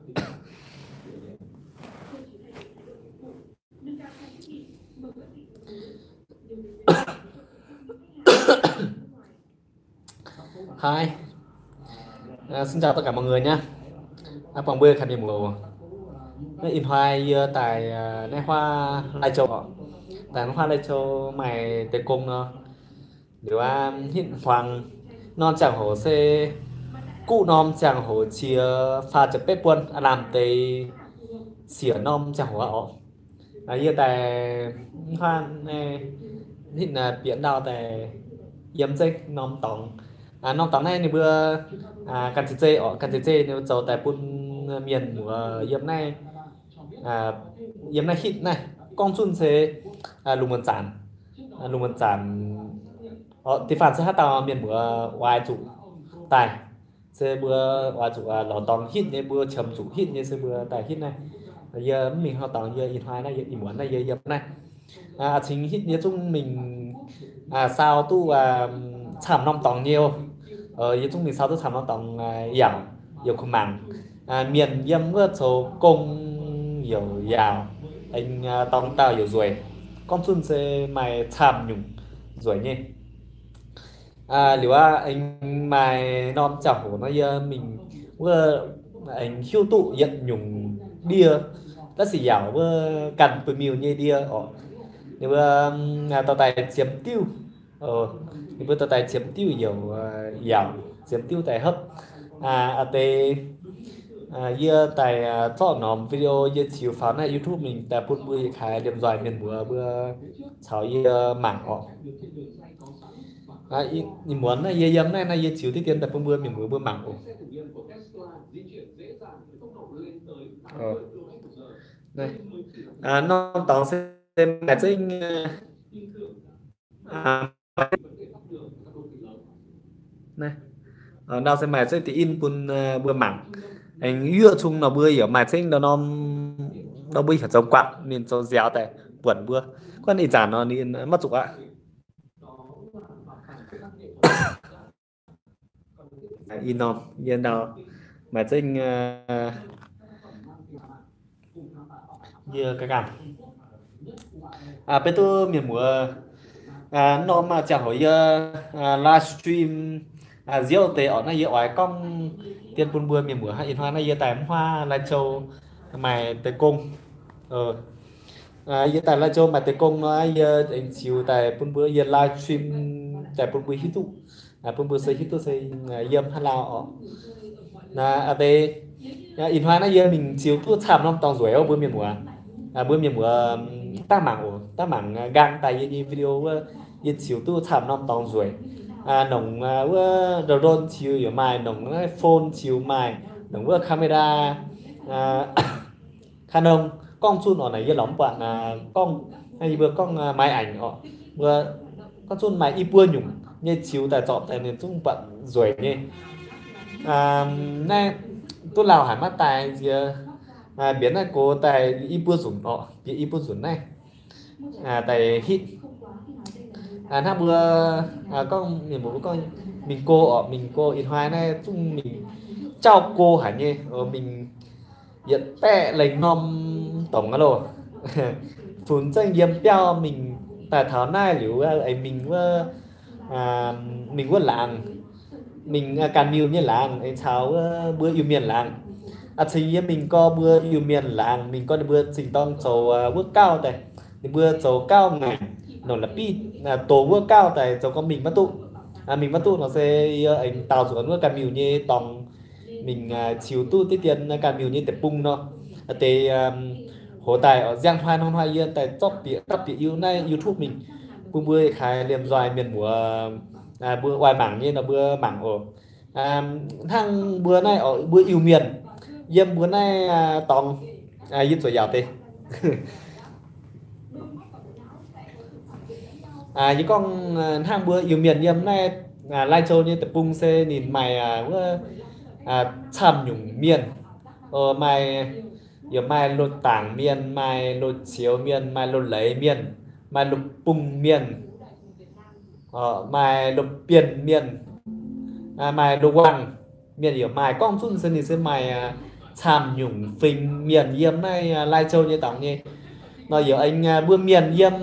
Hi. À, xin chào tất cả mọi người nhé. À, bằng bơi khai miền Mùa. Ih hnoi yie daaih, à, naaiv huaav Lai Châu oc. Daaih naaiv huaav Lai Châu maaih deix gong nor. Liuz aqv, hitv hmuangx norm ziangh hoc se guv norm ziangh hoc qiex faah ziepc betv buonc aav lamh deix siec norm ziangh hoc aqv oc. Yie daaih mv huaav naaiv hitv bieqc ndau daaih yiem zengv norm dorngx. Norm dorngx naaiv ninh mbuo ganh zeiz zeiv oc, ganh zeiz zeiv ninh mbuo zoux daaih bun mienh muoz yiem naaiv, yiem naaiv hitv naaiv gorngv zunh se lungh muonz zanc, lungh muonz zanc, da'faanh se haaix dauh mienh muoz oix zuqc daaih, se mbuo oix zuqc lorz dorngx hitv nyei, mbuo qiemx zuqc hitv nyei se mbuo daaih hitv naaiv. Yie mv mingh haaix dorngx, yie ih hnoi naaiv, yie ih muonz naaiv yie yiem naaiv. A'cingx hitv yie zungv mingh saau duqv camv norm dorngx nyei oc. Yie zungv mingh saau duqv camv norm dorngx yaauc, yaac kuh mangc mienh yiem wuov zoux gong youc yaauc, aengx dorng dauh youc nzueic. Gorngv zunh se maaih camv nyungc nzueic nyei. Liuz aqv, aengx maaih norm ziangh hoc nor yie mingh wuov aengx hiuv duqv yietc nyungc ndie, daav sic yaauc wuov ganh bun miuh nyei ndie oc. Ninh mbuo dorh daaih ziemx diuv, ninh mbuo dorh daaih ziemx diuv youc yaauc, ziemx diuv daaih hopv. A'deix yie daaih zorqv norm video yie ziux faaux naaiv YouTube mingh daaih bun mbuo yietc kaaix liemh nzoih mienh muoz mbuo caux yie mangc oc. Ih muonz naaiv yie yiem naaiv, naaiv yie ziux diqv dien daaih bun mbuo mienh muoz mbuo mangc oc. Norm dorngx se maaih zengv ndau se maaih zengv deix in bun mbuo mangc. Aengx yuoqv cung nor mbuo yaac maaih zengv ndau norm, ndau mbuo heuc zoux guatc, ninh zoux nziaaux daaih buonc mbuo. Guanh ih zanc nor ninh maiv zuqc aqv. Ih norm yie ndau maaih zengv yie ganh ganh beiv duqv mienh muoz norm ziangh hoc yie live stream nziouv deix oc. Naaiv yie oix gorngv dien bun mbuo mienh muoz hnangv. Ih hnoi naaiv yie daaih mv huaav Lai Châu maaih deix gong. Yie daaih Lai Châu maaih deix gong nor, yie aengx ziux daaih bun mbuo, yie live stream daaih bun mbuo hiuv duqv, bun mbuo se hiuv duqv se yiem haaix lauh oc. A'deix ih hnoi naaiv yie mingh ziux duqv camv norm dorngx nzueic oc mbuo mienh muoz. Mbuo mienh muoz daav mangc oc, daav mangc nqaang daaih yie nyei video wuov, yie ziux duqv camv norm dorngx nzueic. Nongc wuov drone ziux yaac maaih, nongc naaiv phone ziux maaih, nongc wuov camera, Canon gorngv zunh oc naaic yie lorz mv buatc gorngv, yie mbuo gorngv máy ảnh oc, mbuo gorngv zunh maaih i buo nyungc nyei ziux daaih zorpc daaih ninh zungv buatc nzueic nyei. Naaiv duqv lauh haic maiv daaih nziex, mbienx naaiv gox daaih i buo nzunc oc, bieqc i buo nzunc naaiv daaih hitv. Hnangv mbuo gorngv mienh muoz mbuo gorngv mingh go oc, mingh go ih hnoi naaiv zungv mingh jauv go haic nyei, mingh yietc baeqv lengh norm dorngx aqv loh. Funx zengv yiem biauv mingh daaih taux naaiv liuz aengx mingh wuov, mingh wuov laangz, mingh ganh miuh nyei laangz aengx caux wuov mbuo Iu-Mienh laangz. A'cingx yie mingh gorx mbuo Iu-Mienh laangz, mingh gorx ninh mbuo zinh dorng zoux wuov gauv daaih, ninh mbuo zoux gauv ngaengc, nongc la'biv dox wuov gauv daaih zoux gorx mingh maiv duqv. Mingh maiv duqv nor se yie aengx daaux nzuonx wuov ganh miuh nyei dorngx mingh ziux duqv diqv dien ganh miuh nyei deic-bung nor. Deix hoz daaih nziang hnoi hnoi hnoi yie daaih zorqv bieqc zorqv bieqc Iu naaiv YouTube mingh bun mbuo kaaix liemh nzoih mienh muoz mbuo oix mangc nyei nor mbuo mangc oc. Hnangv mbuo naaiv oc, mbuo Iu-Mienh yiem mbuo naaiv dorngx, yie zuqc yaauc deix. Yie gorngv hnangv mbuo Iu-Mienh yiem naaiv Lai Châu nyei deic-bung se ninh maaih wuov camv nyungc mienh, maaih, yaac maaih loz-dangc mienh, maaih loz-zioux mienh, maaih loz-leiz mienh, maaih loz-bung mienh, maaih loz-bienh mienh, maaih loz-wangh mienh yaac maaih. Gorngv zunv se ninh se maaih camv nyungc fingx mienh yiem naaiv Lai Châu nyei dorngx nyei. Nor yaac aengx mbuo mienh yiem,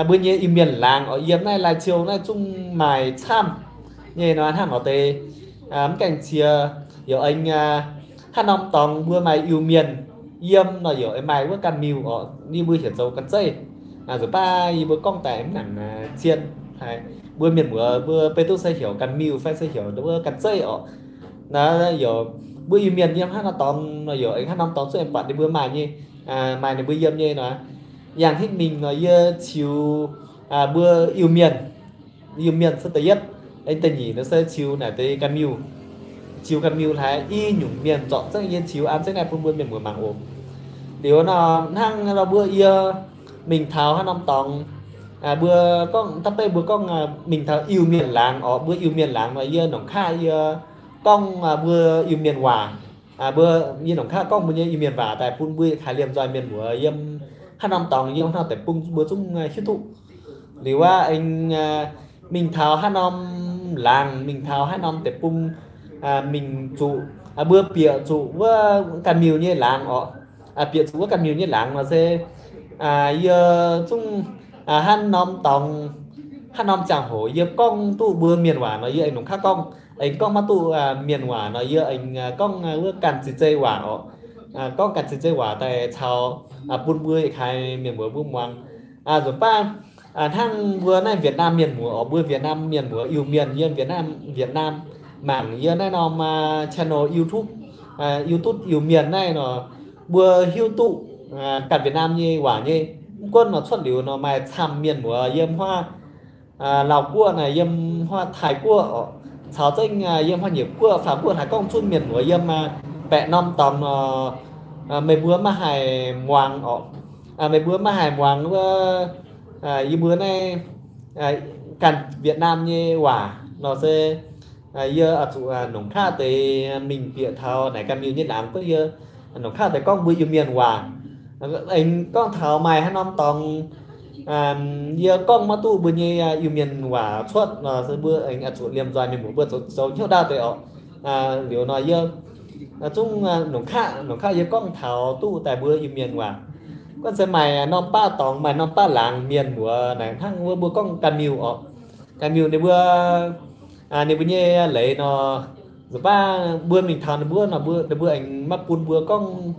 mbuo nyei Iu-Mienh laangz oc, yiem naaiv Lai Châu naaiv zungv maaih camv nyei nor hnangv nor deix. Mv gaengh cie, yaac aengx haaix norm dorngx mbuo maaih Iu-Mienh yiem nor yaac maaih wuov ganh miuh oc, ninh mbuo heuc zoux ganh zeiv. Nzunc baav yie mbuo gorngv daaih mv nangc zien haic. Mbuo mienh muoz mbuo beiv duqv se heuc ganh miuh fai se heuc wuov ganh zeiv oc. Naaiv yaac mbuo Iu-Mienh yiem haaix norm dorngx nor yaac aengx haaix norm dorngx zungv aengx buatc ninh mbuo maaih nyei, maaih ninh mbuo yiem nyei nor. Yangh hitv mingh nor yie ziux mbuo Iu-Mienh, Iu-Mienh se da'yietv. Aengx da'nyeic nor se ziux naaic deix ganh miuh. Ziux ganh miuh hlaax i nyungc mienh zorpc zengv yie ziux an zengv naaiv bun mbuo mienh muoz mangc oc. Liuz nor hnangv nor mbuo yie mingh taux haaix norm dorngx, mbuo gorngv da'beiv mbuo gorngv mingh taux Iu-Mienh laangz oc, mbuo Iu-Mienh laangz nor yie nongc qaqv yie gorngv mbuo Iu-Mienh waac. Mbuo, yie nongc qaqv gorngv mbuo nyei Iu-Mienh waac daaih bun mbuo yietc kaaix liemh nzoih mienh muoz yiem haaix norm dorngx yiem haaix norm deic-bung mbuo zungv hiuv duqv. Liuz aqv, aengx mingh taux haaix norm laangz, mingh taux haaix norm deic-bung, mingh zuqc, mbuo bieqc zuqc wuov ganh miuh nyei laangz oc. Bieqc zuqc wuov ganh miuh nyei laangz nor se yie zungv haaix norm dorngx, haaix norm ziangh hoc yie gorngv duqv mbuo mienh waac nor yie aengx nongc qaqv gorngv. Aengx gorngv maiv duqv mienh waac nor yie aengx gorngv wuov ganh ziex zei waac oc. Gorngv ganh ziex zei waac daaih caux bun mbuo yietc kaaix mienh muoz mbuo muangx. Nzunc baav hnangv mbuo naaiv Việt Nam mienh muoz oc, mbuo Việt Nam mienh muoz Iu-Mienh yiem Việt Nam, Việt Nam mangc yie naaiv norm channel YouTube, YouTube Iu-Mienh naaiv nor, mbuo hiuv duqv ganh Việt Nam nyei waac nyei. Mv gunv nor cuotv liuz nor maaih camv mienh muoz yiem huaav Laauv Guoqv naaic, yiem huaav Taiv Guoqv oc, caux zengv yiem huaav Nyiec Guoqv, Faam Guoqv naaic gorngv zunv mienh muoz yiem baeqc norm dorngx nor, meih mbuo maiv haih muangx oc. Meih mbuo maiv haih muangx wuov yie mbuo naaiv ganh Việt Nam nyei waac nor se yie oix zuqc nongc qaqv deix mingh bieqc taux naaic ganh miuh nyei laangz, gorngv yie nongc qaqv deix gorngv mbuo Iu-Mienh waac. Aengx gorngv taux maaih haaix norm dorngx yie gorngv maiv duqv mbuo nyei Iu-Mienh waac cuotv nor se mbuo aengx oix zuqc liemh nzoih mienh muoz mbuo zoux hnyouv ndau deix oc. Liuz nor yie zungv nongc qaqv, nongc qaqv yie gorngv taux duqv daaih mbuo Iu-Mienh waac. Gorngv se maaih norm baav dorngx, maaih norm baav laangz mienh muoz naaic hnangv wuov mbuo gorngv ganh miuh oc. Ganh miuh ninh mbuo, ninh mbuo nyei leiz nor, nzunc baav mbuo mingh taux ninh mbuo nor, mbuo, ninh mbuo aengx maiv bun mbuo gorngv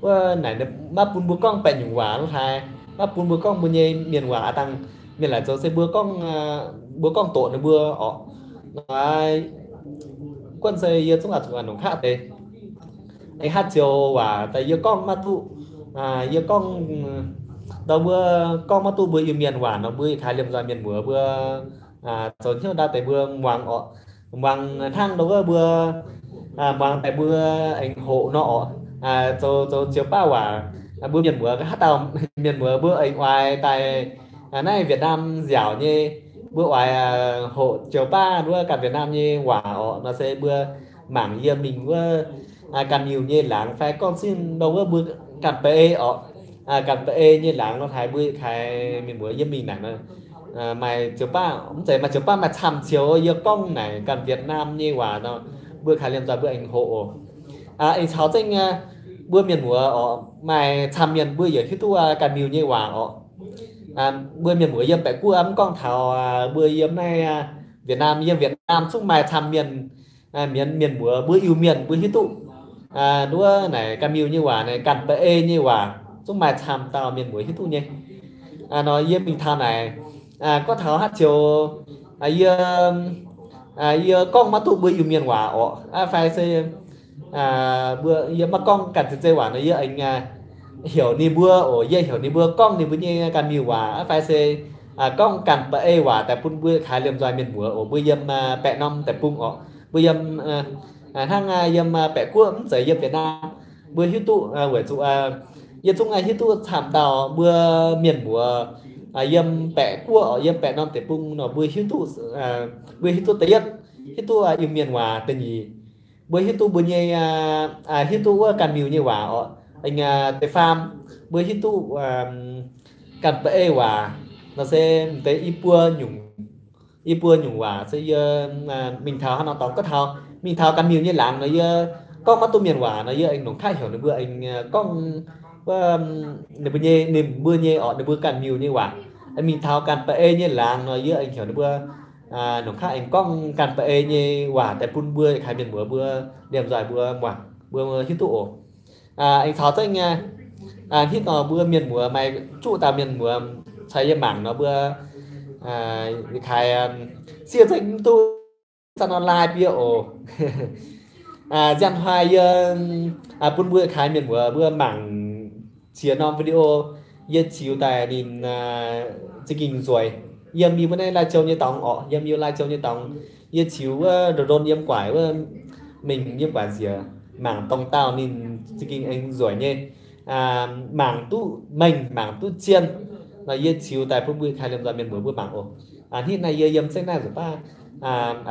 wuov naaic, maiv bun mbuo gorngv baeqc nyungc waac lo haaix, maiv bun mbuo gorngv mbuo nyei mienh waac aqv. Dangh mienh laaic zoux se mbuo gorngv, mbuo gorngv doqc ninh mbuo oc. Nor, gunv se yie zungv oix zuqc nongc qaqv deix. Aengx haaix joux waac daaih yie gorngv maiv duqv, yie gorngv, ndau mbuo gorngv maiv duqv mbuo Iu-Mienh waac nor, mbuo yietc kaaix liemh nzoih mienh muoz mbuo zoux hnyouv ndau deix mbuo muangx oc. Muangx hnangv ndau wuov mbuo muangx daaih mbuo aengx hoqc nor oc. Zoux, zoux zioux baav waac, mbuo mienh muoz haaix dauh mienh muoz mbuo aengx oix daaih naaiv Việt Nam nziaauc nyei, mbuo oix hoqc zioux baav wuov ganh Việt Nam nyei waac oc. Nor se mbuo mangc yie mingh wuov ganh miuh nyei laangz fai gorngv zinh ndau wuov mbuo ganh ba'ei oc. Ganh ba'ei nyei laangz nor haaix mbuo yietc kaaix mienh muoz yie mingh naaic nor, maaih zioux baav, mv zeiz maaih zioux baav, maaih camv zioux yie gorngv naaic ganh Việt Nam nyei waac nor, mbuo kaaix liemh nzoih mbuo aengx hoqc oc. Aengx caux zengv mbuo mienh muoz oc, maaih camv mienh mbuo yaac hiuv duqv ganh miuh nyei waac oc. Mbuo mienh muoz yiem baeqc guoqv mv gorngv taux mbuo yiem naaiv Việt Nam, yiem Việt Nam zungv maaih camv mienh, mienh, mienh muoz mbuo Iu-Mienh mbuo hiuv duqv wuov naaic ganh miuh nyei waac naaic, ganh ba'ei nyei waac zungv maaih camv dauh mienh muoz hiuv duqv nyei. Nor yie mingh taux naaic, gorngv taux haaix joux yie, yie gorngv maiv duqv mbuo Iu-Mienh waac oc, aqv fai se mbuo, yie maiv gorngv ganh ziex zei waac nor yie aengx heuc ninh mbuo oc, yie heuc ninh mbuo gorngv ninh mbuo nyei ganh miuh waac, aqv fai se gorngv ganh ba'ei waac daaih bun mbuo kaaix liemh nzoih mienh muoz oc, mbuo yiem baeqc norm deic-bung oc, mbuo yiem hnangv yiem baeqc guoqv mv zeiz yiem Việt Nam, mbuo hiuv duqv weic zuqc yie zungv hiuv duqv camv dauh mbuo mienh muoz yiem baeqc guoqv oc, yiem baeqc norm deic-bung nor mbuo hiuv duqv, mbuo hiuv duqv da'yietv, hiuv duqv Iu-Mienh waac, da'nyeic mbuo hiuv duqv mbuo nyei, hiuv duqv wuov ganh miuh nyei waac oc. Aengx da'faam mbuo hiuv duqv ganh ba'ei waac. Nor se m'deix i buo nyungc, i buo nyungc waac se yie mingh taux haaix norm dorngx gorngv taux, mingh taux ganh miuh nyei laangz nor yie gorngv maiv duqv mienh waac nor, yie aengx longc kaav heuc ninh mbuo aengx gorngv wuov ninh mbuo nyei, ninh mbuo nyei orqc, ninh mbuo ganh miuc nyei waac. Aengx mingh taux ganh ba'ei nyei laangz nor, yie aengx heuc ninh mbuo longc kaav aengx gorngv ganh ba'ei nyei waac daaih bun mbuo kaaix mienh muoz mbuo liemh nzoih mbuo muangx, mbuo hiuv duqv oc. Aengx caux zengv hnitv nor mbuo mienh muoz maaih juqv dauh mienh muoz caux yie mangc nor mbuo kaaix siev zengv mv duqv zanc nor lai bie oc. Nzian hnoi yie bun mbuo kaaix mienh muoz mbuo mangc ziex norm video yie ziux daaih ninh za'gengh nzueic. Yiem yie mbuo naaiv Lai Châu nyei dorngx orqc, yiem yie Lai Châu nyei dorngx, yie ziux wuov ndon-ndon yiem guaaic wuov, mingh yiem guaaic njiec mangc dongh dauh ninh za'gengh aengx nzueic nyei, mangc duqv mengh mangc duqv zien. Nor yie ziux daaih bun mbuo kaaix liemh nzoih mienh muoz mbuo mangc oc. Hnitv naaiv yie yiem zengv naaiv nzunc baav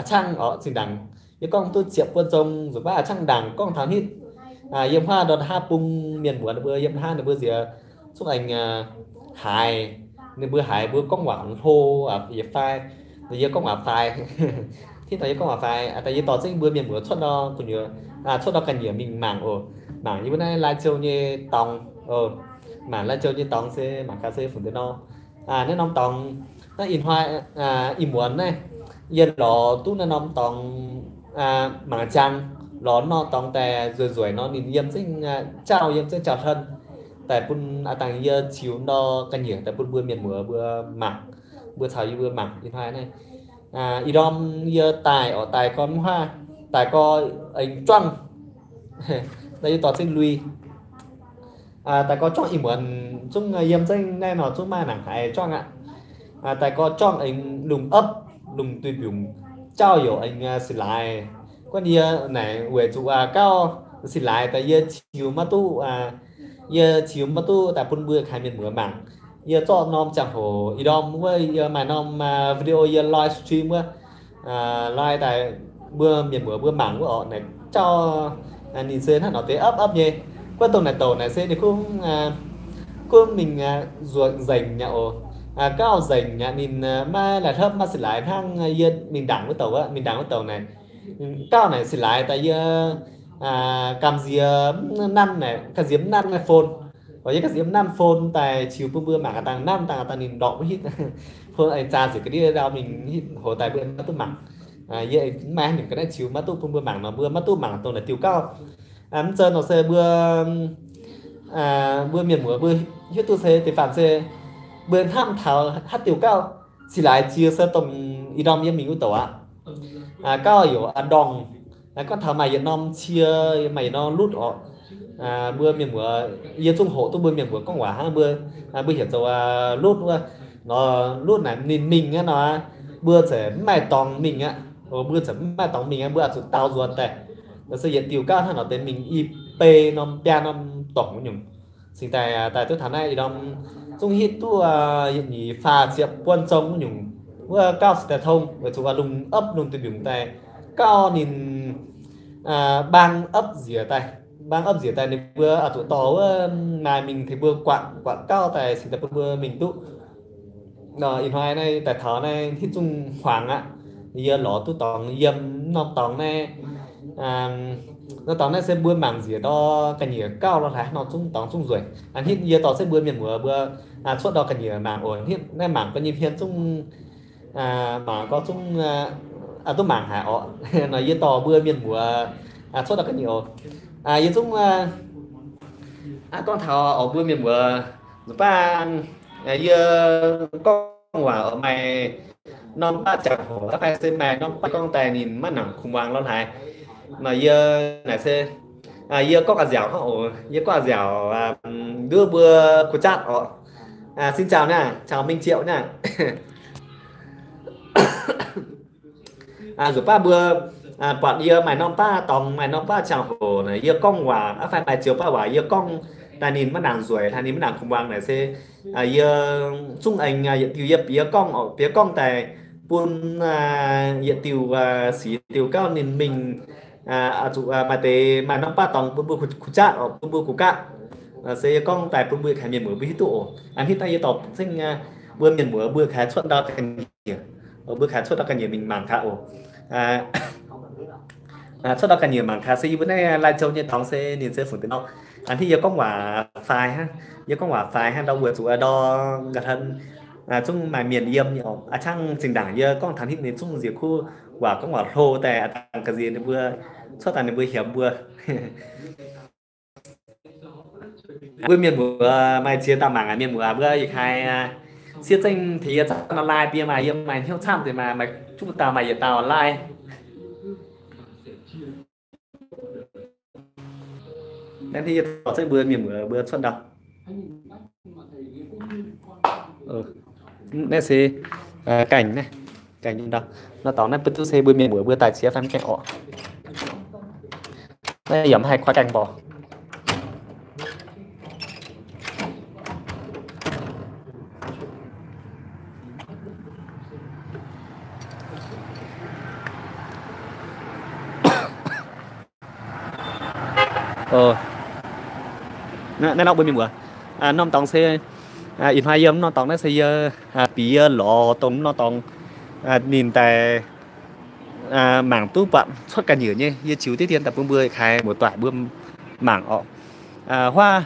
a'cangv orqc zinh ndaangc yie gorngv duqv ziepc buonc zong nzunc baav a'cangv ndaangc gorngv taux hnitv yiem huaav ndortv haav bung mienh muoz ninh mbuo yiem haav ninh mbuo nziex zungv aengx haiz, ninh mbuo haiz mbuo gorngv waac hlo yietc fai, yie gorngv waac fai. Hnitv nor yie gorngv waac fai, daaih yie dorh zengv mbuo mienh muoz cuotv ndau gu'nyuoz, cuotv ndau ga'nyiec mingh mangc oc. Mangc yie mbuo naaiv Lai Châu nyei dorngx, mangc Lai Châu nyei dorngx se mangc gaax se fungc deix nor. Naaiv norm dorngx, naaiv ih hnoi, ih muonz naaiv, yie lorz duqv naaiv norm dorngx mangc jang, lorz norm dorngx daaih nzueic nzueic nor ninh yiem zengv jauv, yiem zengv jauv hlen daaih bun a'dangh yie ziux ndau ga'nyiec daaih bun mbuo mienh muoz mbuo mangc, mbuo caux yie mbuo mangc ih hnoi naaiv. Ih ndorm yie daaih orqc, daaih gorn mv huaav, daaih gorn aengx juangv, naaiv yie dorh zengv lui. Daaih gorn juangv ih muonz zungv yiem zengv naaiv nor zungv maaih nangc haaix juangv aqv. Daaih gorn juangv aengx lungh opv, lungh duih mbiungc, jauv youc aengx sic laaix. Guonv yie naaic weic zuqc gauh sic laaix daaih yie ziux maiv duqv, yie ziux maiv duqv daaih bun mbuo kaaix mienh muoz mangc. Yie zorqv norm ziangh hoc ih ndorm wuov yie maaih norm video yie live stream wuov, live daaih mbuo mienh muoz mbuo mangc wuov orqc, naaic jauv ninh se hnangv nor deix opv opv nyei. Guonv dongh naaic douc naaic se ninh gunv, gunv mingh nzuonx nzengc nyei oc. Gauh nzengc nyei, ninh maiv laih hlopv maiv sic laaix hnangv yie mingh ndaangc wuov douc wuov, mingh ndaangc wuov douc naaic. Gauh naaic sic laaix daaih yie gamh nziex mv nanv naaic, gamh nziex mv nanv naaiv phone. Yie gamh nziex mv nanv phone daaih ziux bun mbuo mangc a'dangh nanv dangh daaih ninh ndorpc mv hitv. Phone aengx zaah ziepc ga'ndiev ndau mingh hitv hoz daaih mbuo maiv duqv mangc. Yie maiv maaih haaix nyungc ga'naaiv ziux maiv duqv bun mbuo mangc nor mbuo maiv duqv mangc dongh naaic diuh gauh. Mv zeiz nor se mbuo, mbuo mienh muoz mbuo hiuv duqv se deix faanh se mbuo hnamv taux haaix diuh gauh sic laaix jiex se dongh ih ndorm yie mingh wuov douc aqv. Gauh youc ndorngh, gorngv taux maaih yietc norm cie, maaih yietc norm lutv orqc. Mbuo mienh muoz, yie zungv hoqc duqv mbuo mienh muoz gorngv waac hnangv mbuo, mbuo heuc zoux lutv wuov. Nor lutv naaic ninh mingh aqv nor, mbuo zeiz mv maaih dorngx mingh aqv. Mbuo zeiz mv maaih dorngx mingh aqv, mbuo oix zuqc dau nzuonx daaih. Se yietc diuh gauh hnangv nor deix mingh i bei norm biaa norm dorngx nyungc. Cingx daaih, daaih duqv taux naaiv ih ndorm zungv hitv duqv yietc nyeic faah ziepc buonc zong nyungc wuov gauh se daaih tong weic zuqc lungh opv lungh duih mbiungc daaih gauh ninh mbaang opv njiec daaih, mbaang opv njiec daaih ninh mbuo oix zuqc dorh wuov maaih mingh tengx mbuo guatc, guatc gauh daaih cingx daaih bun mbuo mingh duqv. Ih hnoi naaiv daaih taux naaiv hitv zungv hmuangx aqv. Yie lorz duqv dorngx yiem norm dorngx naaiv. Norm dorngx naaiv se mbuo mangc njiec ndau ga'nyiec gauh lorh hlaaix nor zungv dorngx zungv nzueic. Hnitv yie dorh zengv mbuo mienh muoz mbuo cuotv ndau ga'nyiec mangc oc. Hnitv naaiv mangc ga'nyiec hmien zungv, mangc gau zungv duqv mangc haic orqc. Nor yie dorh mbuo mienh muoz cuotv ndau ga'nyiec oc. Yie zungv gorngv taux oc mbuo mienh muoz nzuqc baav, yie gorngv waac oc maaih norm baav ziangh hoc fai se maaih norm baav gorngv daaih ninh maiv nangc kuh muangx lorh hlaaix. Nor yie naaic se, yie gorngv a'nziaauc hnangv oc, yie gorngv a'nziaauc nduov mbuo kuh jatv orqc. Xin chào naaiv, chào Minh Triệu naaiv. Nzuqc baav mbuo buatc yie maaih norm baav dorngx, maaih norm baav ziangh hoc naaic yie gorngv waac aqv fai maaih zioux baav waac yie gorngv daaih ninh maiv nangc nzueic hlaaix, ninh maiv nangc kuh muangx naaic se yie zungv aengx yietc diuh yie bieqc gorngv oc, bieqc gorngv daaih bun yietc diuh sic diuh gauh ninh mingh, zuqc maaih deix maaih norm baav dorngx bun mbuo kuh jatv oc, bun mbuo kuh gapv. Se yie gorngv daaih bun mbuo kaaix mienh muoz mbuo hiuv duqv oc. Hnitv naaiv yie dorh zengv mbuo mienh muoz mbuo kaaix cuotv ndau ga'nyiec, mbuo kaaix cuotv ndau ga'nyiec mingh mangc gaax oc. Cuotv ndau ganh nyuoqc mangc gaax se yie mbuo naaiv Lai Châu nyei dorngx se ninh se fungc deix nor. Hnangv yie gorngv waac faix hnangv, yie gorngv waac faix hnangv ndau wuov zuqc ndau ga'hlen zungv maaih mienh yiem nyei oc. A'ciangv zinh ndaangc yie gorngv taux hnangv ninh zungv nziex kuv waac gorngv waac hlo daaih, a'dangh ga'nziex ninh mbuo cuotv daaih ninh mbuo hiemx mbuo. Mbuo mienh muoz maaih ziex dauh mangc aqv, mienh muoz mbuo yietc kaaix siev zengv tengx yie zaah nor lai bie maaih, yiem maaih hnyouv camv deix maaih, maaih zungv dauh maaih yietc dauh lai. Naaiv yie dorh zengv mbuo mienh muoz mbuo cuotv ndau. Naaiv se gaengh naaiv, gaengh ndau. Nor dorngx naaiv bun duqv se mbuo mienh muoz mbuo daaih ziex fai mv gaengh orqc. Naaiv yaac mv haih kuaaiv gaengh mborqc. Naaiv nor mbuo mienh muoz, norm dorngx se ih hnoi yiem norm dorngx naaiv se yie, bieqc yie lorz dongh norm dorngx ninh daaih mangc duqv buatc cuotv ga'nyiec nyei, yie ziux diqv dien daaih bun mbuo kaaix muoz-doic mbuo mangc orqc. Huaav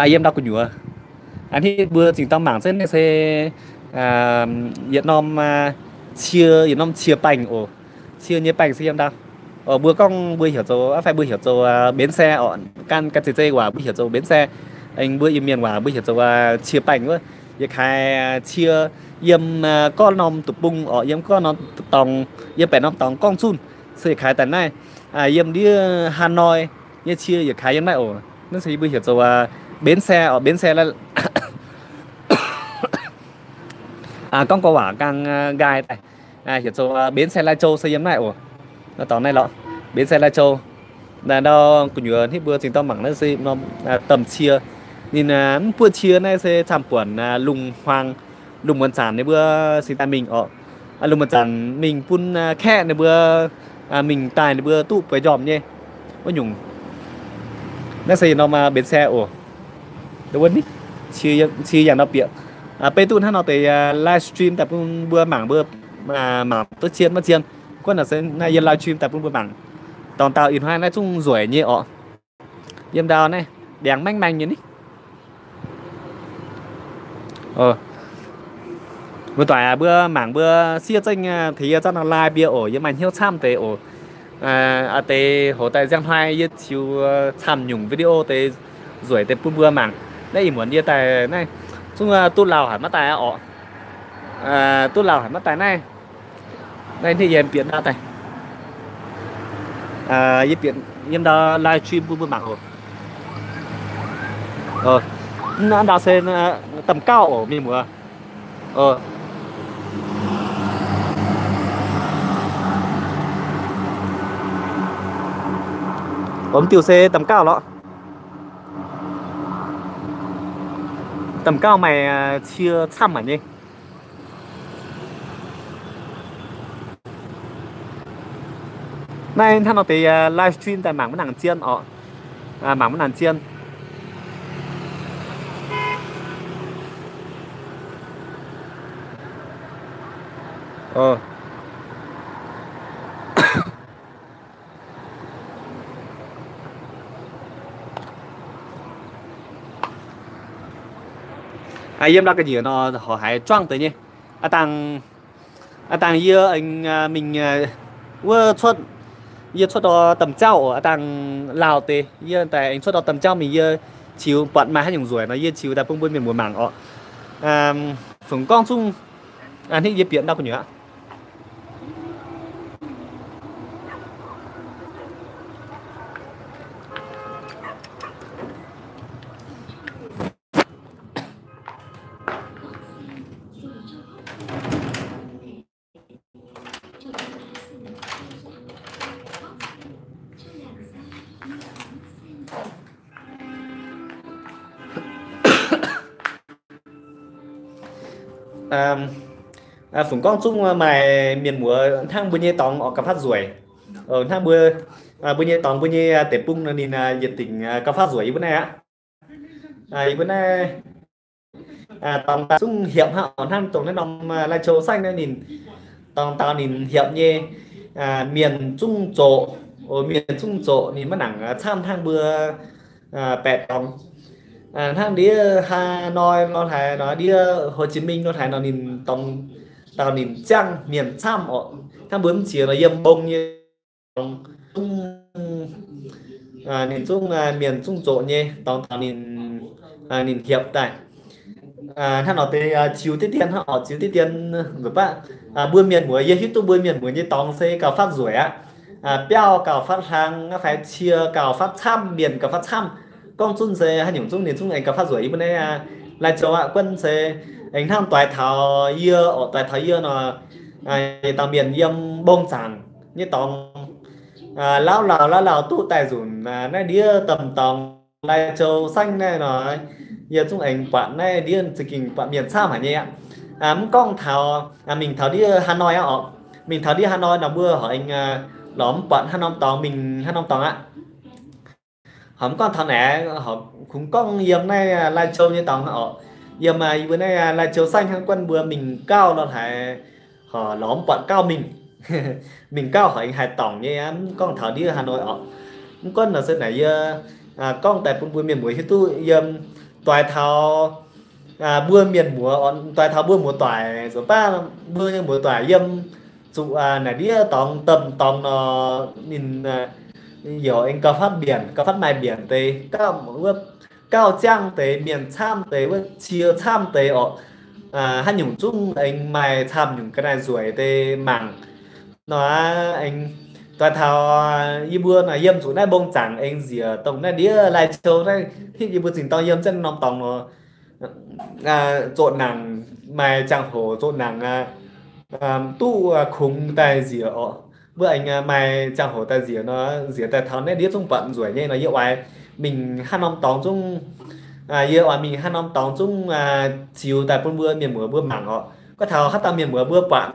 yiem ndau gu'nyuoz. Hnangv mbuo zingh dorngx mangc zengv naaiv se yietc norm cie, yietc norm cie baengh oc. Cie nyei baengh se yiem ndau. Mbuo gorngv mbuo heuc zoux, fai mbuo heuc zoux bến xe orqc. Gan, gan zeiz zei waac mbuo heuc zoux bến xe. Aengx mbuo Iu-Mienh waac mbuo heuc zoux cie baengh wuov. Yietc kaaix cie yiem gorngv norm deic-bung orqc, yiem gorngv norm dorngx, yiem baeqc norm dorngx gorngv zunh. Se yietc kaaix daaih naaiv, yiem ndiev Hà Nội nyei cie yietc kaaix yiem naaiv oc. Naaiv se yie mbuo heuc zoux bến xe orqc, bến xe gorngv gorqv waac nqaang nqaai daaih, heuc zoux bến xe Lai Châu se yiem naaiv oc. Dorngx naaiv lorqc, bến xe Lai Châu. Ndau gu'nyuoz hnangv mbuo zingh dorngx mangc naaiv se norm domh cie. Ninh mv buoqv cie naaiv se camv-buonc lungh hmuangx, lungh muonz zanc ninh mbuo cingx daaih mingh orqc. Lungh muonz zanc mingh bun kaeqv ninh mbuo mingh daaih ninh mbuo duqv bueix njormh nyei wuov nyungc. Naaiv se norm bến xe oc. Cie yangh nor bieqc. Beiv duqv hnangv nor deix live stream daaih bun mbuo mangc, mbuo mangc duqv zien maiv zien. Guov naaic se naaiv yie live stream daaih bun mbuo mangc. Dorngx dauh ih hnoi naaiv zungv nzueic nyei orqc. Yiem ndau naaiv ndiangx maengv maengh nyei ni. Muoz-doic aac, mbuo mangc mbuo siev zengv tengx yie zaah nor lai bie oc. Yie maaih hnyouv camv deix oc. Aa deix hoc daaih nziang hnoi yie ziux camv nyungc video deix nzueic deix bun mbuo mangc. Naaiv ih muonz yie daaih naaiv zungv duqv lauh haic maiv daaih aqv orqc. Duqv lauh haic maiv daaih naaiv. Naaiv hnangv yie bieqc ndau daaih. Yie bieqc yiem ndau live stream bun mbuo mangc oc. Ndau se domh gauh oc mienh muoz. Mv diuh se domh gauh lorqc. Domh gauh maaih cie camv haic nyei. Naaiv hnangv nor deix live stream daaih mangc maiv nangc zien orqc. Mangc maiv nangc zien. Yiem ndau ga'nyiec nor horpc haiz juangv deix nyei. Aa dangh, aa dangh yie aengx mingh wuov cuotv, yie cuotv ndor domh jauv oc, aa dangh lauh deix, yie daaih aengx cuotv ndor domh jauv mingh, yie ziux buatc maaih haaix nyungc nzueic nor yie ziux daaih bun mbuo mienh muoz mangc orqc. Fungx gorngv zungv hnangv yie bieqc ndau gu'nyuoz aqv. Fungx gorngv zungv maaih mienh muoz hnangv mbuo nyei dorngx oix gauh fatv nzueic. Hnangv mbuo, mbuo nyei dorngx, mbuo nyei deic-bung nor ninh yietc dingc gauh fatv nzueic yie mbuo naaiv aqv. Yie mbuo naaiv dorngx daaih zungv hiepc hnangv, hnangv dongh naaiv norm Lai Châu saengv naaiv ninh dorngx daaih ninh hiepc nyei. mienh zungv zoqc, mienh zungv zoqc ninh maiv nangc camv hnangv mbuo baeqc dorngx. Hnangv ndiev Hà Nội nor haaix nor, ndiev Hồ Chí Minh nor haaix nor ninh dorngx, dauh ninh ziangh mienh camv oc. Hnangv mbuo mv ziex nor yiem mbong nyei dorngx, ninh zungv mienh zungv zoqc nyei dorngx taux ninh, ninh hiepc daaih. Hnangv nor deix ziux diqv dien, hnangv oc ziux diqv dien nzunc baav. Mbuo mienh muoz, yie hiuv duqv mbuo mienh muoz nyei dorngx se gauh fatv nzueic aqv. Biauv gauh fatv hlang, fai cie gauh fatv camv, mienh gauh fatv camv. Gorngv zunv se haaix nyungc zungv ninh zungv aengx gauh fatv nzueic. Yie mbuo naaiv Lai Châu aqv, guanh se aengx hnangv doix taux yie oc, doix taux yie nor, yietc dauh mienh yiem mbong zaangc nyei dorngx, lauv lauh lauv lauh duqv daaih nzunc naaiv ndiev domh dorngx Lai Châu saengv naaiv nor, yie zungv aengx buatc naaiv ndiev za'gengh buatc mienh camv haic nyei aqv. Mv gorngv taux, mingh taux ndiev Hà Nội aqv oc. Mingh taux ndiev Hà Nội nor mbuo horpc aengx lorz mv buatc haaix norm dorngx, mingh haaix norm dorngx aqv. Horpc mv gorngv taux naaic, horpc kungx gorngv yiem naaiv Lai Châu nyei dorngx oc. Yiem yie mbuo naaiv Lai Châu saengv hnangv, guanh mbuo mingh gauh nor haiz horpc lorz mv buatc gauh mingh. Mingh gauh horpc aengx haaix dorngc nyei, mv gorngv taux ndiev Hà Nội oc. Mv gunv nor se naaic yie gorngv daaih bun mbuo mienh muoz hiuv duqv yiem, doix taux mbuo mienh muoz, doix taux mbuo muoz-doic nzuonx baav, mbuo nyei muoz-doic yiem zuqc naaic ndiev dorngx domh dorngx nor, ninh yaac aengx gauh fatv mbienc, gauh fatv maaih mbienc deix, gauh ziangv deix, mienh camv deix, wuov cie camv deix oc. Haaix nyungc zungv aengx maaih camv nyungc ga'naaiv nzueic deix mangc. Nor aengx doix taux yie mbuo naaic yiem zuqc naaiv mbong zaangc aengx nziex dongh naaiv ndiev Lai Châu naaiv, hitv yie mbuo zingh dorng yiem zengv norm dorngx nor, zoqc nangc, maaih ziangh hoc zoqc nangc duqv kungx daaih nziex oc. Mbuo aengx maaih ziangh hoc daaih nziex nor, nziex daaih taux naaiv ndiev zungv buatc nzueic nyei nor, yie oix mingh haaix norm dorngx zungv, yie oix mingh haaix norm dorngx zungv ziux daaih bun mbuo mienh muoz mbuo mangc oc. Gorngv taux haaix dauh mienh muoz mbuo buatc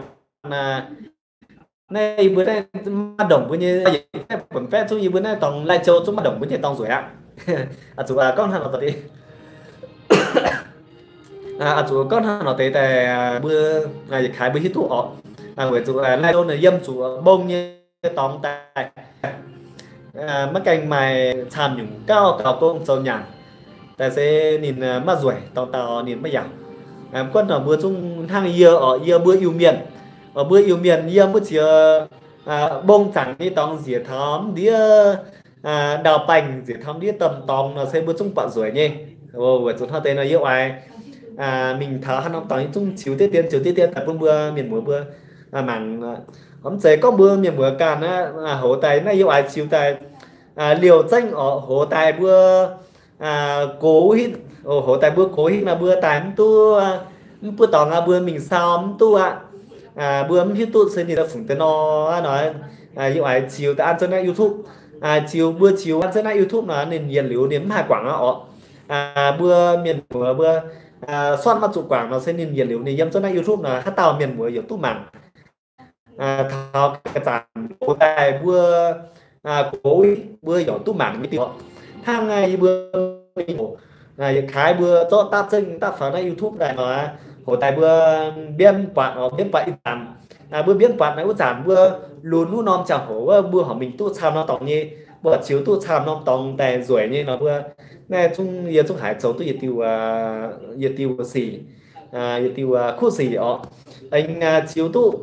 naaiv, yie mbuo naaiv maiv ndongc mbuo nyei, buonc baeqv zungv yie mbuo naaiv dorngx Lai Châu zungv maiv ndongc mbuo nyei dorngx nzueic aqv. Zuqc gorngv hnangv nor deix, zuqc gorngv hnangv nor deix daaih mbuo yietc kaaix mbuo hiuv duqv oc. Weic zuqc Lai Châu naaic yiem zuqc mbong nyei dorngx daaih, maiv gaengh maaih camv nyungc gauh gaux gong zoux nyanc daaih se ninh maiv nzueic, dorngx dauh ninh maiv yaac. Mv gunv nor mbuo zungv hnangv yie oc, yie mbuo Iu-Mienh, mbuo Iu-Mienh yiem wuov ziex mbong zaangc nyei dorngx nziex taux mv ndiev ndau-baengh, nziex taux mv ndiev domh dorngx nor se mbuo zungv buatc nzueic nyei. Weic zuqc hnangv deix nor yie oix mingh taux haaix norm dorngx yie zungv ziux diqv dien, ziux diqv dien daaih bun mbuo mienh muoz mbuo mangc. Mv zeiz gorngv mbuo mienh muoz ganh aqv, hoz daaih naaiv yie oix ziux daaih liouh zengv oc, hoz daaih mbuo gox hitv, hoz daaih mbuo gox hitv nor mbuo daaih mv duqv, mv buov dorngx aqv, mbuo mingh sau mv duqv aqv. Mbuo mv hiuv duqv se ninh daaih fungc deix nor nor, yie oix ziux daaih an zengv naaiv YouTube. Ziux mbuo ziux an zengv naaiv YouTube nor ninh yietc liuz ninh mv haih guangc aqv oc. Mbuo mienh muoz mbuo sortv maiv zuqc guangc nor se ninh yietc liuz ninh yiem zengv naaiv YouTube nor haaix dauh mienh muoz yaac duqv mangc. Taux ga'zaanc hoz daaih mbuo gox mbuo yaac duqv mangc nyei diuh. Hnangv yie mbuo yietc kaaix mbuo zorqv dapv zengv dapv faaux naaiv YouTube daaih nor, hoz daaih mbuo mbienv buatc oc, mbienv buatc ih zanc, mbuo mbienv buatc naaiv wuov zanc mbuo lunx wuov norm ziangh hoc wuov mbuo horpc mingh duqv camv norm dorngx nyei, mbuo horpc ziux duqv camv norm dorngx daaih nzueic nyei nor mbuo naaiv zungv yie zungv haiz zoux duqv yietc diuh, yietc diuh sic, yietc diuh kuv sic oc. Aengx ziux duqv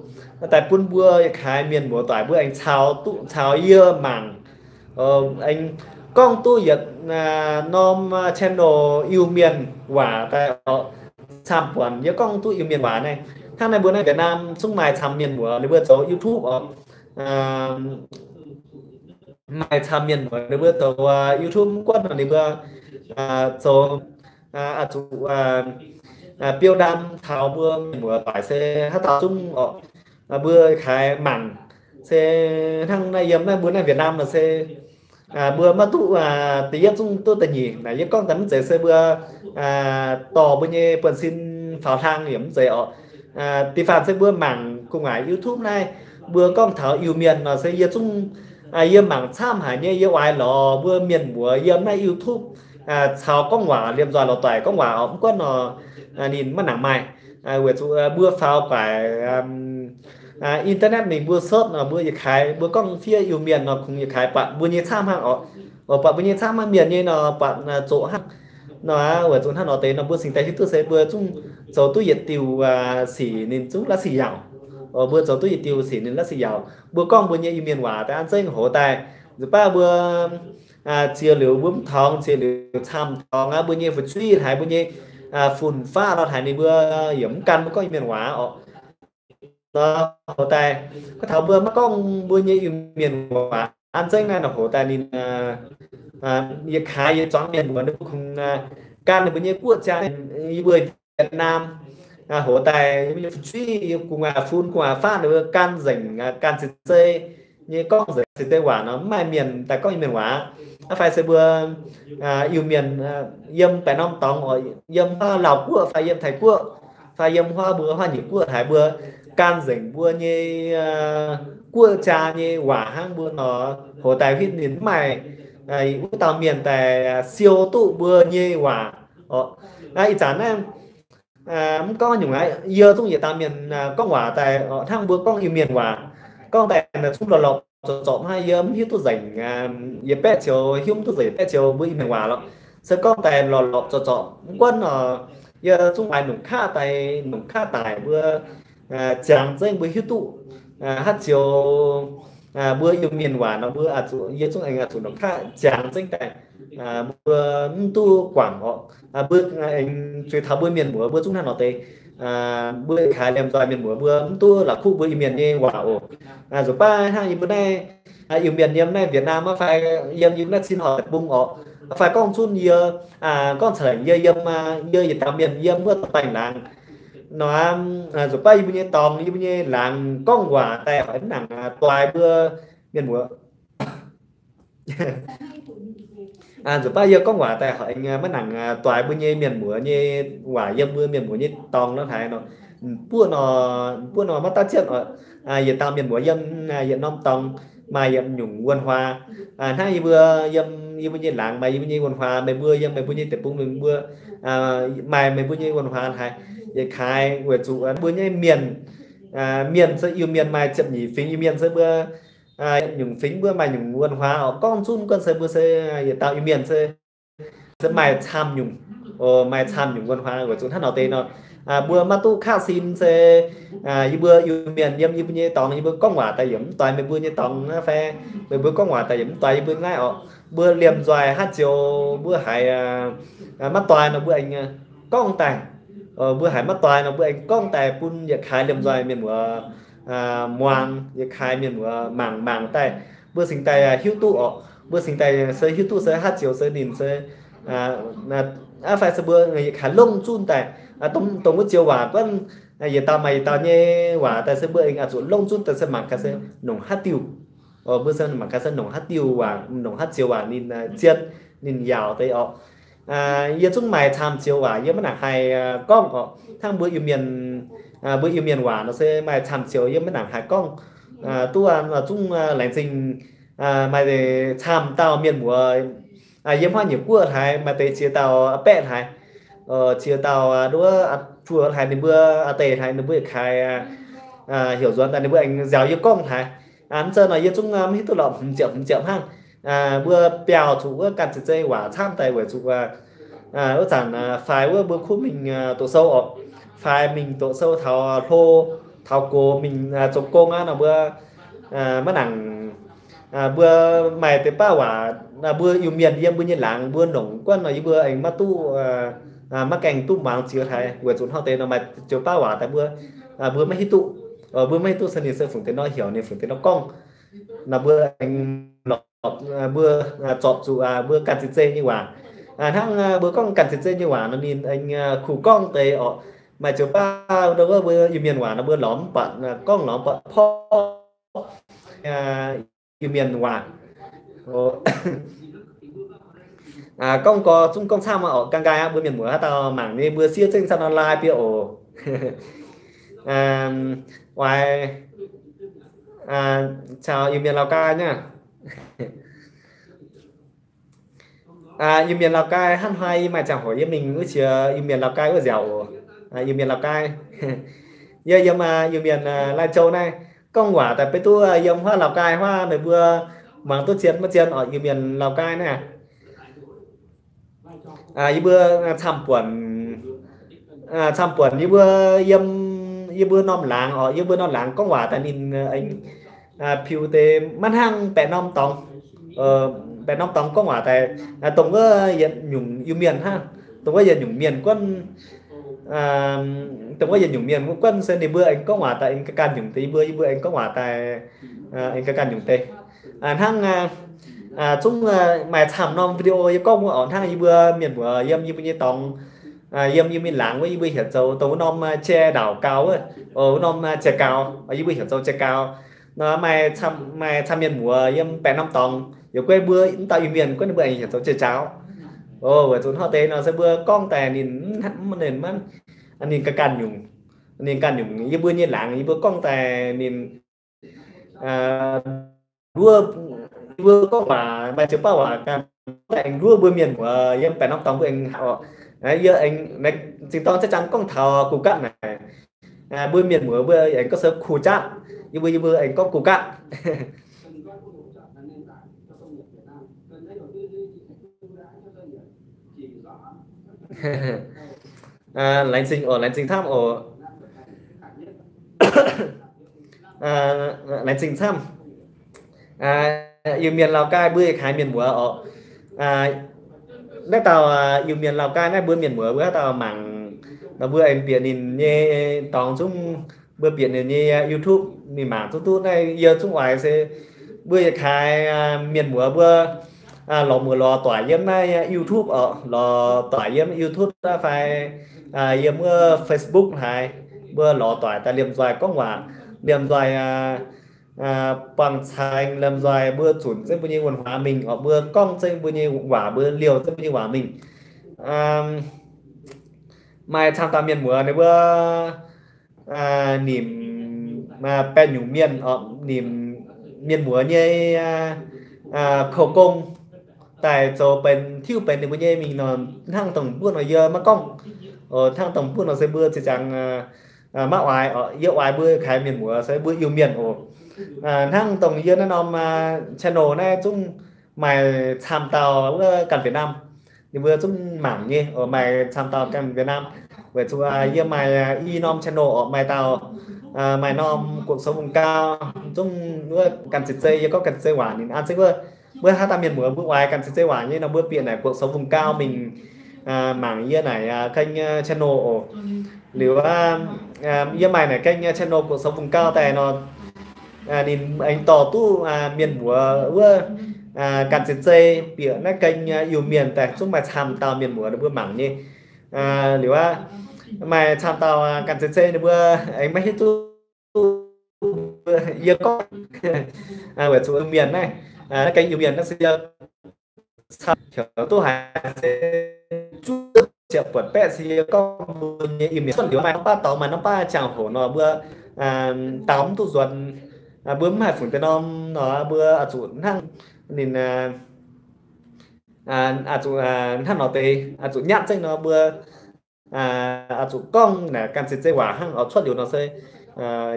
daaih bun mbuo yietc kaaix mienh muoz-doic mbuo aengx caux duqv, caux yie mangc. Aengx gorngv duqv yietc norm channel Iu-Mienh waac daaih oc. Camv-buonc yie gorngv duqv Iu-Mienh waac naaiv. Hnangv naaiv mbuo naaiv Việt Nam zungv maaih camv mienh muoz ninh mbuo zoux YouTube oc. Maaih camv mienh muoz ninh mbuo zoux YouTube mv gunv ninh mbuo zoux zuqc biou ndam taux mbuo mienh muoz-doic se haaix dauh zungv oc, mbuo kaaix mangc se hnangv naaiv yiem naaiv mbuo naaiv Việt Nam nor se mbuo maiv duqv da'yietv zungv duqv da'nyeic. Naaic yie gorngv daaih mv zeiz se mbuo dorh mbuo nyei buonv-sin faaux hlang yaac mv zeiz oc. Da'faanh se mbuo mangc gu'nguaaic YouTube naaiv, mbuo gorngv taux Iu-Mienh nor se yie zungv, yie mangc camv haic nyei. Yie oix lorz mbuo mienh muoz yiem naaiv YouTube caux gorngv waac liemh nzoih lorz doic gorngv waac oc. Mv gunv nor ninh maiv nangc maaih, weic zuqc mbuo faaux guaic internet mingh mbuo search nor, mbuo yietc kaaix mbuo gorngv fiev Iu-Mienh nor kungx yietc kaaix buatc mbuo nyei camv hnangv oc. Buatc mbuo nyei camv hnangv, mienh nyei nor buatc zoqc hnangv. Nor weic zuqc hnangv nor deix nor mbuo cingx daaih hiuv duqv se mbuo zungv zoux duqv yietc diuh sic ninh zungv la'sic yaauc. Mbuo zoux duqv yietc diuh sic ninh la'sic yaauc. Mbuo gorngv mbuo nyei Iu-Mienh waac daaih an zengv hoz daaih, nzuqc baav mbuo ziex liuz mbuo mv torngx, ziex liuz camv torngx aqv, mbuo nyei fu'jueiv haic, mbuo nyei fun-faqv lorh haic, ninh mbuo yaac mv gan mbuo gorngv Iu-Mienh waac oc. Nor hoz daaih, gorngv taux mbuo maiv gorngv mbuo nyei Iu-Mienh waac an zengv naaiv nor hoz daaih ninh yietc kaaix yietc zuangx mienh muoz ninh mbuo kungx gan ninh mbuo nyei guoqv jaa, yie mbuo Việt Nam hoz daaih yie mbuo nyei fu'jueiv, yie gu'nguaaz fun gu'nguaaz faqv ninh mbuo gan nzengc, gan ceix zei nyei gorngv nzengc ceix zei waac nor, mv maaih mienh daaih gorngv Iu-Mienh waac. Aqv fai se mbuo Iu-Mienh yiem baeqc norm dorngx oc, yiem huaav Laauh Guoqv fai yiem Taiv Guoqv fai yiem huaav mbuo huaav nyiec guoqv haic, mbuo gan nzengc mbuo nyei guoqv jaa nyei waac hnangv mbuo nor, hoz daaih hitv ninh mv maaih wuov dauh mienh daaih siou duqv mbuo nyei waac oc. Ih zanc naaiv mv gorngv nyungc aqv, yie zungv yietc dauh mienh gorngv waac daaih hnangv mbuo gorngv Iu-Mienh waac, gorngv daaih naaic zungv lorqc lorqc zorqc zorqc hnangv, yie mv hiuv duqv nzengc, yietc baeqv zioux hiuv mv duqv nzengc yietc baeqv zioux mbuo Iu-Mienh waac lorqc. Se gorngv daaih lorqc lorqc zorqc zorqc mv gunv nor, yie zungv maaih nongc kaqv daaih, nongc kaqv daic mbuo ziangx zengv mbuo hiuv duqv haaix zioux mbuo Iu-Mienh waac nor, mbuo zuqc, yie zungv aengx zuqc nongc kaqv ziangx zengv daaih, mbuo mv duqv guangc oc. Mbuo aengx zueiz taux mbuo mienh muoz mbuo zungv hnangv nor deix, mbuo kaaix liemh nzoih mienh muoz mbuo mv duqv la'kuqv mbuo Iu-Mienh nyei waac oc. Nzuqc baav hnangv yie mbuo naaiv Iu-Mienh yiem naaiv Việt Nam aqv fai yiem yie mbuo naaiv cin horc deic-bung oc, fai gorngv zunv yie gorngv ca'lengc yie yiem, yie yietc dauh mienh yiem wuov dauh baengh laangz nor, nzuqc baav yie mbuo nyei dorngx, yie mbuo nyei laangz gorngv waac daaih hoic mv nangc doix mbuo mienh muoz. Nzuqc baav yie gorngv waac daaih hoic maiv nangc doix mbuo nyei mienh muoz nyei waac yiem mbuo mienh muoz nyei dorngx nor haaix nor, buov nor, buov nor maiv daav jienv oc. Yietc dauh mienh muoz yiem yietc norm dorngx maaih yietc nyungc văn hóa. Hnangv yie mbuo yiem yie mbuo nyei laangz maaih yie mbuo nyei văn hóa, meih mbuo yiem meih mbuo nyei deic-bung meih mbuo maaih meih mbuo nyei văn hóa haic. Yietc kaaix weic zuqc mbuo nyei mienh, mienh se Iu-Mienh maaih ziepc nyeic fingx Iu-Mienh se mbuo nyungc fingx mbuo maaih nyungc văn hóa oc. Gorngv zunv guanh se mbuo se yietc dauh Iu-Mienh se, se maaih camv nyungc, maaih camv nyungc văn hóa weic zuqc hnangv nor deix nor, mbuo maiv duqv kaqv sin se yie mbuo Iu-Mienh yiem yie mbuo nyei dorngx yie mbuo gorngv waac daaih yietc mv doix meih mbuo nyei dorngx fai meih mbuo gorngv waac daaih yietc mv doix yie mbuo naaiv oc. Mbuo liemh nzoih haaix zioux mbuo haiz maiv doix nor mbuo aengx gorngv daaih, mbuo haiz maiv doix nor mbuo aengx gorngv daaih bun yietc kaaix liemh nzoih mienh muoz muangx, yietc kaaix mienh muoz mangc mangc daaih, mbuo cingx daaih hiuv duqv oc. Mbuo cingx daaih se hiuv duqv se haaix zioux se ninh se, aqv fai se mbuo yietc kaaix longh zunv daaih, dongh wuov zioux waac guanh, yietc dauh maaih yietc dauh nyei waac daaih se mbuo aengx zuqc longh zunv daaih se mangc gaax se nongc haaix diuh. Mbuo se mangc gaax se nongc haaix diuh waac, nongc haaix zioux waac ninh zien, ninh yaauc deix oc. Yie zungv maaih camv zioux waac yie maiv nangc haih gorngv oc. Hnangv mbuo Iu-Mienh, mbuo Iu-Mienh waac nor se maaih camv zioux yie maiv nangc haih gorngv. Duqv zungv laengz zingh maaih camv dauh mienh muoz yiem haaix nyungc guoqv haic, maaih deix ziex dauh a'baeqv haic, ziex dauh nduov juoz haic, ninh mbuo a'deix haic, ninh mbuo yietc kaaix heuc nzuonx daaih ninh mbuo aengx nziaaux yie gorngv haic. Mv zeiz nor yie zungv mv hiuv duqv lorqc, hmz ziepc hmz ziepc hnangv. Mbuo biauh zuqc wuov ganh ceix zei waac camv daaih weic zuqc wuov zanc faix wuov mbuo kuv mingh doqc sou oc. Faix mingh doqc sou taux hlo, taux gox mingh zoux gong aqv nor mbuo maiv nangc, mbuo maaih deix baav waac, mbuo Iu-Mienh yiem mbuo nyei laangz mbuo longc guanh nor yie mbuo aengx maiv duqv, maiv gaengh duqv muangx ziex haic weic zuqc hnangv deix nor maaih deix baav waac daaih mbuo, mbuo maiv hiuv duqv. Mbuo maiv hiuv duqv se ninh se fungc deix nor heuc ninh fungc deix nor gorngv. Nor mbuo aengx lorz, mbuo zorpc zuqc mbuo ganh ceix zei nyei waac. Hnangv mbuo gorngv ganh ceix zei nyei waac nor ninh aengx kuh gorngv deix oc. Maaih deix baav wuov mbuo Iu-Mienh waac nor mbuo lorz mv buatc, gorngv lorz mv buatc porv Iu-Mienh waac. Gorngv gorx zungv gorngv camv oc, gan nqaai aqv. Mbuo mienh muoz haaix dauh mangc nyei mbuo siev zengv camv nor lai bie oc. Oix caux Iu-Mienh Lào Cai nyei. Iu-Mienh Lào Cai hnangv haaix yie maaih ziangh hoc yie mingh wuov qiex Iu-Mienh Lào Cai wuov nziaauc oc. Iu-Mienh Lào Cai, yie yiem Iu-Mienh Lai Châu naaiv. gorngv waac daaih beiv duqv yiem huaav Lào Cai huaav meih mbuo muangx duqv zien maiv zien orqc, Iu-Mienh Lào Cai naaiv. Yie mbuo camv-buonc, camv-buonc yie mbuo yiem, yie mbuo norm laangz orqc, yie mbuo norm laangz gorngv waac daaih ninh aengx piu deix maiv hnangv baeqc norm dorngx, baeqc norm dorngx gorngv waac daaih dongh wuov yietc nyungc Iu-Mienh hnangv, dongh wuov yietc nyungc mienh guonv, dongh wuov yietc nyungc mienh guonv se ninh mbuo aengx gorngv waac daaih aengx ga'ganh nyungc deix, yie mbuo, yie mbuo aengx gorngv waac daaih aengx ga'ganh nyungc deix. Hnangv zungv maaih camv norm video yie gorngv wuov orqc, hnangv yie mbuo mienh muoz yiem yie mbuo nyei dorngx, yiem yie mbuo laangz wuov, yie mbuo heuc zoux dongh wuov norm jai ndaauc gaux wuov, wuov norm jai gaux, yie mbuo heuc zoux jai gaux. Nor maaih camv, maaih camv mienh muoz yiem baeqc norm dorngx, yie guei mbuo mv dauh Iu-Mienh guonv ninh mbuo aengx heuc zoux jai jaaux. Weic zuqc hnangv deix nor se mbuo gorngv daaih ninh, ninh maiv, ninh ga'ganh nyungc, ninh ganh nyungc yie mbuo nyei laangz yie mbuo gorngv daaih ninh nduov, yie mbuo gorngv waac maaih ziouc baav waac ganh, aengx nduov mbuo mienh muoz yiem baeqc norm dorngx mbuo aengx hauc, yie aengx zingh dorng jaav jangx gorngv taux kuh gatv naaic, mbuo mienh muoz mbuo aengx gorngv se kuh jatv, yie mbuo, yie mbuo aengx gorngv kuh gatv. Laengz zingh oc, laengz zingh camv oc. Laengz zingh camv. Iu-Mienh Lào Cai mbuo yietc kaaix mienh muoz oc. Naaiv dauh Iu-Mienh Lào Cai naaiv mbuo mienh muoz mbuo haaix dauh mangc nor mbuo aengx bieqc ninh nyei dorngx zungv, mbuo bieqc ninh nyei YouTube ninh mangc zungv duqv. Naaiv yie zungv oix se mbuo yietc kaaix mienh muoz mbuo lorz muoz lorz doic yiem naaiv YouTube oc, lorz doic yiem YouTube naaiv fai yiem wuov Facebook haaix, mbuo lorz doic daaih liemh nzoih gorngv waac, liemh nzoih buangh cai, liemh nzoih mbuo zunc zengv mbuo nyei wuonh huaax mingh oc, mbuo gorngv zengv mbuo nyei waac, mbuo liouh zengv mbuo nyei waac mingh. Maaih camv dauh mienh muoz ninh mbuo nimc baeqv nyungc mienh oc, nimc mienh muoz nyei kou gong daaih zoux benx tiuv benx ninh mbuo nyei mingh nor, hnangv dongh mbuo nor yie maiv gorngv. Hnangv dongh mbuo nor se mbuo ziex jangx maiv oix oc, yie oix mbuo kaaix mienh muoz se mbuo Iu-Mienh oc. Hnangv dongh yie naaiv norm channel naaiv zungv maaih camv dauh wuov ganh Việt Nam, ninh mbuo zungv mangc nyei oc, maaih camv dauh ganh Việt Nam. Weic zuqc yie maaih i norm channel oc, maaih dauh maaih norm cuộc sống vùng cao, zungv wuov ganh ceix zei, yie gorngv ganh ceix zei waac ninh an zengv wuov. Mbuo haaix dauh mienh muoz mbuo oix ganh ceix zei waac nyei nor mbuo bieqc naaic cuộc sống vùng cao mingh mangc yie naaic kênh channel oc. Liuz yie maaih naaic kênh channel cuộc sống vùng cao daaih nor, ninh aengx dorh duqv mienh muoz wuov ganh ceix zei bieqc naaiv kênh Iu-Mienh daaih zungv maaih camv dauh mienh muoz ninh mbuo mangc nyei. Liuz aqv, maaih camv dauh ganh ceix zei ninh mbuo aengx maiv hiuv duqv yie gorngv, weic zuqc Iu-Mienh naaiv, naaiv kênh Iu-Mienh naaiv se yie camv heuc duqv haiz se zuov ziepc buonc baeqv se yie gorngv mbuo nyei Iu-Mienh cuotv liuz maaih norm baav dorngx maaih norm baav ziangh hoc nor mbuo dau mv duqv nzuonx, mbuo mv haih fungc deix norm nor mbuo zuqc hnangv ninh, zuqc hnangv nor deix zuqc nyatv zengv nor mbuo zuqc gorngv naaic ganh ceix zei waac hnangv oix cuotv liuz nor se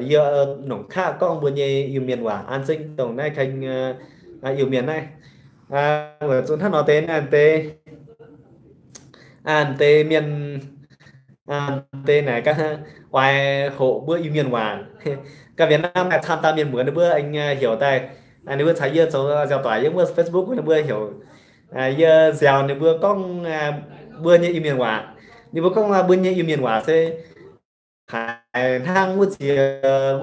yie nongc kaqv gorngv mbuo nyei Iu-Mienh waac an zengv dongh naaiv kênh Iu-Mienh naaiv. Weic zuqc hnangv nor deix naaiv deix, deix mienh deix naaic ganh oix hoqc mbuo Iu-Mienh waac. Ganh Việt Nam maaih camv dauh mienh muoz ninh mbuo aengx heuc daaih, ninh mbuo caux yie zoux nziaaux doic yiem wuov Facebook ninh mbuo heuc yie nziaaux ninh mbuo gorngv mbuo nyei Iu-Mienh waac. Ninh mbuo gorngv mbuo nyei Iu-Mienh waac se haiz hnangv wuov ziex,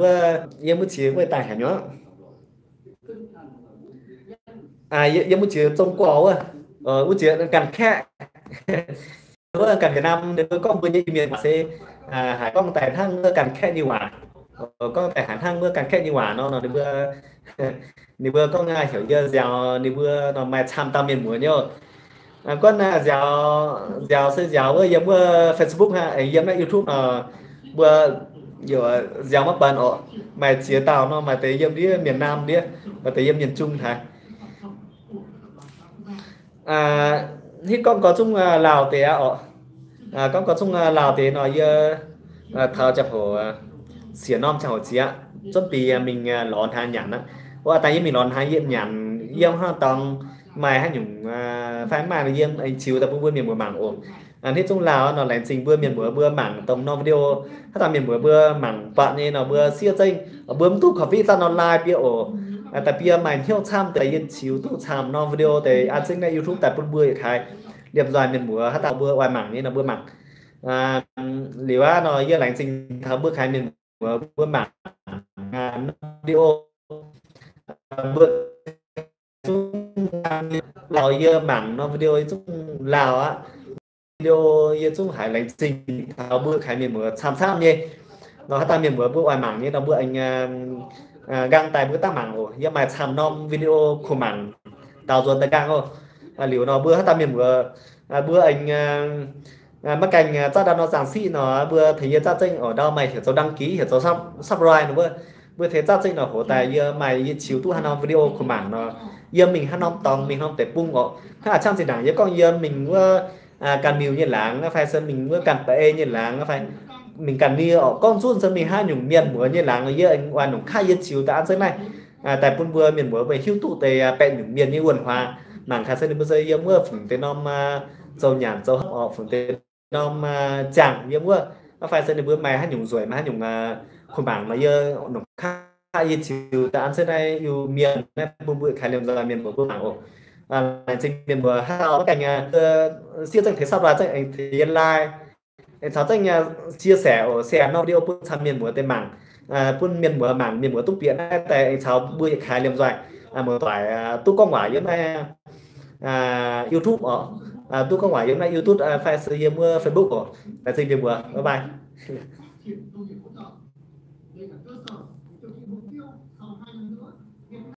wuov, yiem wuov ziex wuov daaih haic nyuoqc. Yiem wuov ziex Zong Guoqv wuov, wuov ziex ganh kaeqv, wuov ganh Việt Nam ninh mbuo gorngv mbuo nyei Iu-Mienh waac se haiz gorngv daaih hnangv wuov ganh kaeqv nyei waac, gorngv daaih haiz hnangv wuov ganh kaeqv nyei waac nor, ninh mbuo, ninh mbuo gorngv heuc yie nziaaux ninh mbuo nor maaih camv dauh mienh muoz nyei. Guonv nziaaux, nziaaux se nziaaux wuov yiem wuov Facebook hnangv, aengx yiem naaiv YouTube nor, mbuo yaac nziaaux maiv baac orqc, maaih ziex dauh nor, maaih deix yiem ndiev miền Nam ndiev, maaih deix yiem miền Trung haic. Hitv gorngv gorx zungv Laauh deix aqv orqc. Gorngv gorx zungv Laauh deix nor yie taux ziangh hoc, siec norm ziangh hoc ziex aqv. zunv bieqc mingh lorz hnaangx nyanc aqv. Ov, daaih yie mingh lorz hnaangx yie nyanc, yiem hnangv dorngx maaih haaix nyungc fai maaih yiem aengx ziux daaih bun mbuo mienh muoz mangc oc. Hnangv zungv laauh nor, laengz zingh mbuo mienh muoz mbuo mangc dongh norm video. Haaix dauh mienh muoz mbuo mangc buatc nyei nor mbuo siev zengv, mbuo mv duqv copy zaqv norm line bie oc. Daaih bie maaih hnyouv camv deix yie ziux duqv camv norm video deix an zengv naaiv YouTube daaih bun mbuo yietc kaaix liemh nzoih mienh muoz haaix dauh mbuo oix mangc nyei nor mbuo mangc. Liuz aqv nor yie laengz zingh taux mbuo kaaix mienh muoz mbuo mangc norm video. Mbuo zungv laauh, yie mangc norm video yie zungv laauh aqv. Video yie zungv haiz laengz zingh taux mbuo kaaix mienh muoz camv-camv nyei. Nor haaix dauh mienh muoz mbuo oix mangc nyei nor mbuo aengx nqaang daaih mbuo daav mangc oc. Yie maaih camv norm video kuh mangc daaux nzuonx daaih nqaang oc. Liuz nor mbuo haaix dauh mienh muoz mbuo aengx maiv gaengh zaqv ndau nor zaangc siqv nor mbuo tengx yie zaqv zengv oc. Ndau maaih heuc zoux đăng ký, heuc zoux subscribe nor mbuo, mbuo tengx zaqv zengv nor hoz daaih yie maaih yie ziux duqv haaix norm video kuh mangc nor, yie mingh haaix norm dorngx mingh norm deic-bung oc. Hnangv aqv, camv zinh ndaangc yie gorngv yie mingh wuov Ganh Miuh nyei laangz fai se mingh wuov Ganh Ba'ei nyei laangz fai mingh ganh nie oc, gorngv zunv se mingh haaix nyungc mienh muoz nyei laangz, yie oix nongc kaav yie ziux daaih an zengv naaiv daaih bun mbuo mienh muoz mbuo hiuv duqv deix baeqc nyungc mienh nyei wuonh huaax. Mangc gaax se ninh mbuo se yiem wuov fungc deix norm zoux nyanc zoux hopv oc, fungc deix norm ziangh yiem wuov, fai se ninh mbuo maaih haaix nyungc nzueic, maaih haaix nyungc kuh mangc nor, yie nongc kaav yie ziux daaih an zengv naaiv Iu-Mienh naaiv bun mbuo kaaix liemh nzoih mienh muoz mbuo mangc oc. Laengz zingh mienh muoz haaix dauh maiv gaengh siev zengv tengx subscribe zengv aengx tengx yie like, aengx caux zengv chia sẻ oc, share norm video bun camv mienh muoz deix mangc, bun mienh muoz mangc, mienh muoz duqv bieqc naaiv daaih aengx caux mbuo yietc kaaix liemh nzoih muoz-doic duqv gorngv waac yiem naaiv YouTube oc, duqv gorngv waac yiem naaiv YouTube fai se yiem wuov Facebook oc. Laengz zingh mienh muoz, bye bye.